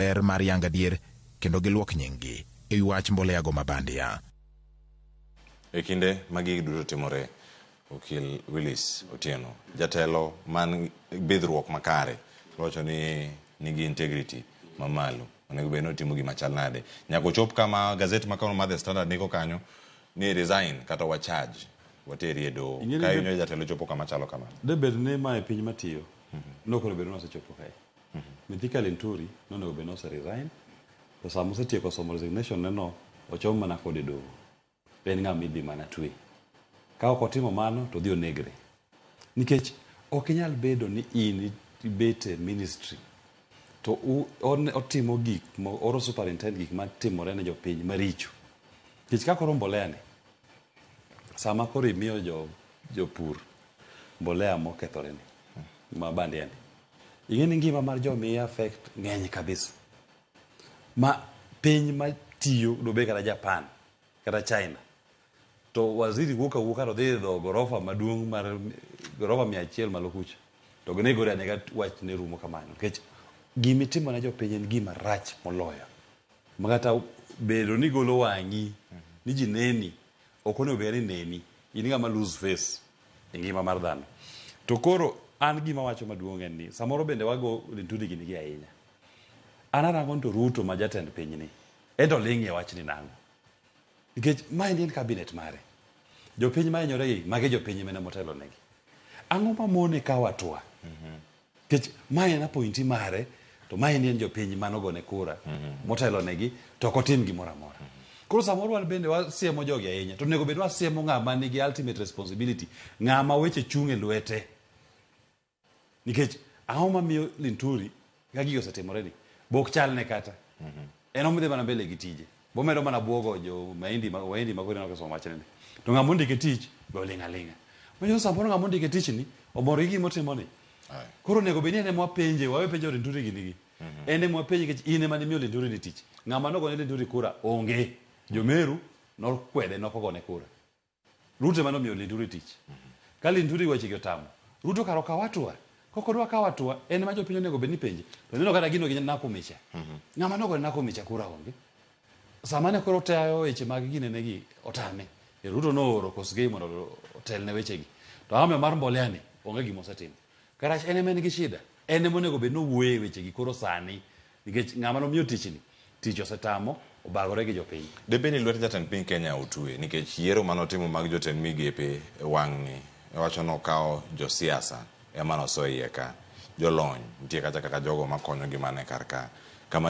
Ber mar yango adier kendo giluok nyinggi e wi wach mboleago ma bandia. E kinde ma gigi duto timore, Okil Willis Otieno, jatelo man bidhruok makare, wacho ni nigi integrity mamalo. Onego bed ni otimo gima chal nade? Nyaka ochop kama gazet ma kawuono mar The Standard ndiko kanyo ni resign kata wa charge wateri e doho. Ing'e ni Ka de- inyo jatelo chopo kama chalo kamano. De bed ni mae piny matiyo, nokonego bed ni osechopo kae. Mithika Linturi nonego bed ni ose resign, to sama osetieko somo resignation ne no, ochom mana kode doho. En ng'ama idhi mana twe. Ka ok otimo mano, to odhi onegre. Nikech ok inyal bedo ni in ibet e ministry to otimo gik oro superintend gik matimore ne jopiny maricho. Nikech ka koro mbolea ni, sama koro imiyo jopur mbolea mokethore ni, ma bandia ni, ing'e ni ngima mar jomi affect ng'eny kabisa. Ma piny matiyo dobed kata Japan kata China to waziri wuok awuoka to dhi idho gorofa maduong' mar gorofa 100 malo kucha to ginegore anega, wach ne rumo kamano, nikech gimitimo ne jopiny en gima rach moloyo makata bedo ni golo wang'i ni ji neni. Ok onego bed ni neni in ng'ama lose face e ngima mar dhano. To koro an gima wacho maduong' en ni samoro bende wago Linturi gini gi ahinya. An arango ni to Ruto ma jatend pinyni en to ling'ie wachni nang'o? Nikech maendi en cabinet mare, jopiny mahinyore gi magi jopiny mene motelo negi. Ang'o mamone kawo hatua? Nikech mae en appointee mare, to maendi en jopiny manogone kura motelo negi, to ok otim gimoro amora. Koro samoro wan bende wasiemo jogi ahinya, to onego bed wasiemo ng'ama nigi ultimate responsibility, ng'ama weche chung' e lwete. Nikech ang'o mamiyo Linturi ka gigi osetimore ni bok chalne kata en omidhi mana mbele gi tije, bomedo mana buogo jo mahindi ma wahindi ma koro ineno wachne ni to ng'ama ondike tich be oling' aling'a. Manyiso samoro ng'ama ondike tich ni omor gi gima otimo ni. Koro onego bed ni en ema wapenje, wawe penjo Linturi gini gi. En ema wapenje nikech in ema nimiyo Linturi ni tich. Ng'ama nogone Linturi kura onge. Jomeru nokwede, nokogone kura. Ruto ema nomiyo Linturi tich. Ka Linturi weche gi otamo, Ruto kar okaw hatua. Kok odwa kawo hatua, en ema jopiny onego bed ni penje. To ineno kata gino gi Nakumicha. Ng'ama nogone Nakumicha kura onge. Sama ne koro otayo weche mag ginene gi otame. E Ruto nooro Kosgei mondo otelne wechegi. To ang'o mar mbolea ni onge gima osetimo. Karach en ema en gi shida. En ema onego bed ni owuoyo e wechegi koro sani. Nikech ng'ama nomiyo tichni, tich osetamo, obagore gi jopiny. Debed ni lwet jatend piny Kenya otwe nikech yiero manotimo mag jotend migepe e wang'ni iwacho nokawo josiasa ema noso iye ka, jolony nitie kacha kaka jogo makonyo gi mane kar ka kama.